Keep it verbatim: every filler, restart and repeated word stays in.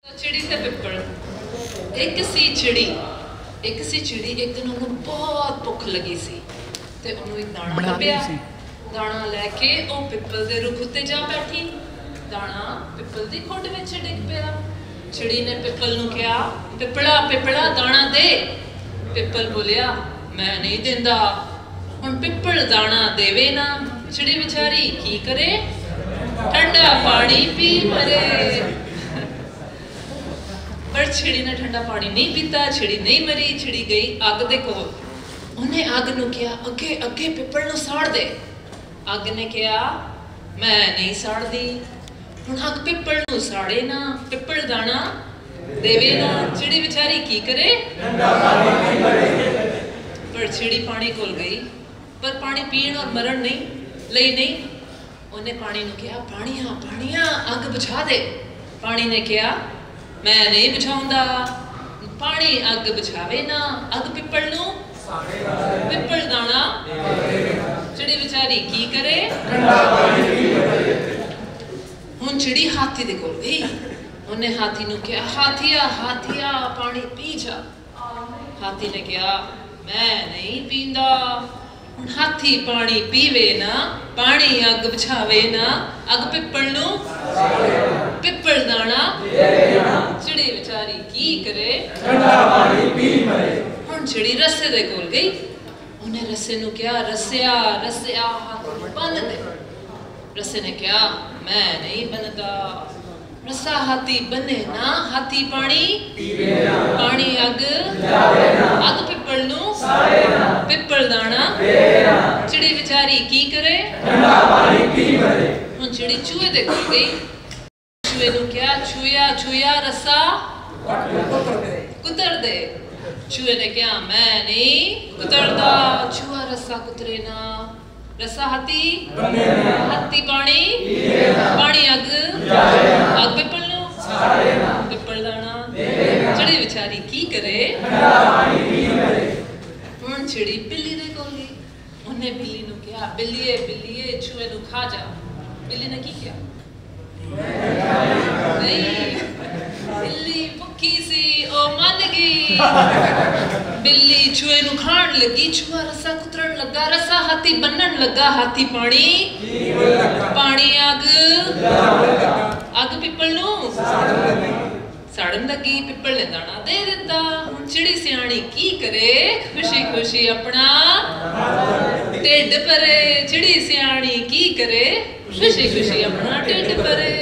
چڑی تے پپل۔ ایک سی چڑی، ایک سی چڑی، ایک دن انہوں بہت بھوک لگی سی تے انہوں ایک دانا لبیا۔ دانا لے کے او پپل دے رخ اُتے جا بیٹھی۔ دانا پپل دی کھڈ وچ ڈگ پیا۔ چڑی نے پپل نوں کہیا، "پپلا، پپلا، دانا دے۔" پپل بولیا، "میں نہیں دیندا۔" ہن پپل دانا دیوے نا، چڑی وچاری کی کرے؟ ٹھنڈا پانی پی مرے۔ پر چڑی نے ٹھنڈا پانی نہیں پیتا، چڑی نہیں مری، چڑی گئی اگ دے کول۔ انہیں اگ نوں کہیا، "اگے، اگے پپل نوں ساڑ دے۔" اگ نے کہیا، "میں نہیں ساڑدی۔" ہن اگ پپل نوں ساڑے نا، پپل دانا دیوے نا، چڑی وچاری کی کرے؟ پر چڑی پانی کول گئی، پر پانی پین اور مرن نہیں، لئی نہیں۔ انہیں پانی نوں کہیا، "پانیا، پانیا، اگ بجھا دے۔" پانی نے کہیا، "میں نہیں بجھاؤندا۔" پانی اگ بجھاوے نا، اگ پپل نوں، پپل دانا، چڑی وچاری کی کرے؟ ہن چڑی ہاتھی دے کول گئی۔ انہیں ہاتھی نوں کہیا، "ہاتھیا، ہاتھیا، پانی پی جا۔" ہاتھی نے کہیا، "میں نہیں پیندا۔" ہن ہاتھی پانی پیوے نا، پانی اگ بچھاوے نا، اگ پپل نوں، پپل دانا، چڑی وچاری کی کرے؟ ہن چڑی رسے دے کول گئی۔ انہیں رسے نوں کہیا، "رسیا، رسیا، ہاتھی نوں بن دے۔" رسے نے کہیا، "میں نہیں بندا۔" رسا ہاتھی بنے نا، ہاتھی پانی، پانی اگ، اگ پپل نوں، پپل دانا، چڑی وچاری کی کرے؟ ہن چڑی چوہے دے کول گئی۔ چوہے نوں کہیا، "چوہیا، چوہیا، رسا کتر دے۔" چوہے نے کہیا، "میں نہیں کتردا۔" چوہا رسا کترے نا۔ رسا ہاتھی، ہاتھی پانی، پانی اگ، اگ پپل نوں، پپل دانا۔ چڑی وچاری کی کرے؟ ہن چڑی بلی دے کول گئی۔ انہیں بلی نوں کہیا، "بلیے، بلیے، چوہے نوں کھا جا۔" بلی نے کی کہیا؟ نہیں، بلی بھکھی سی، او من گئی۔ بلی چوہے نوں کھان لگی، چوہا رسا کترن لگا، رسا ہاتھی بنن لگا، ہاتھی پانی، پانی اگ، اگ پپل نوں ساڑن لگی، پپل نے دانا دے دتا۔ ہن چڑی سیانی کی کرے؟ خوشی خوشی اپنا ٹھڈ بھرے۔ چڑی سیانی کی کرے؟ خوشی خوشی اپنا ٹھڈ بھرے۔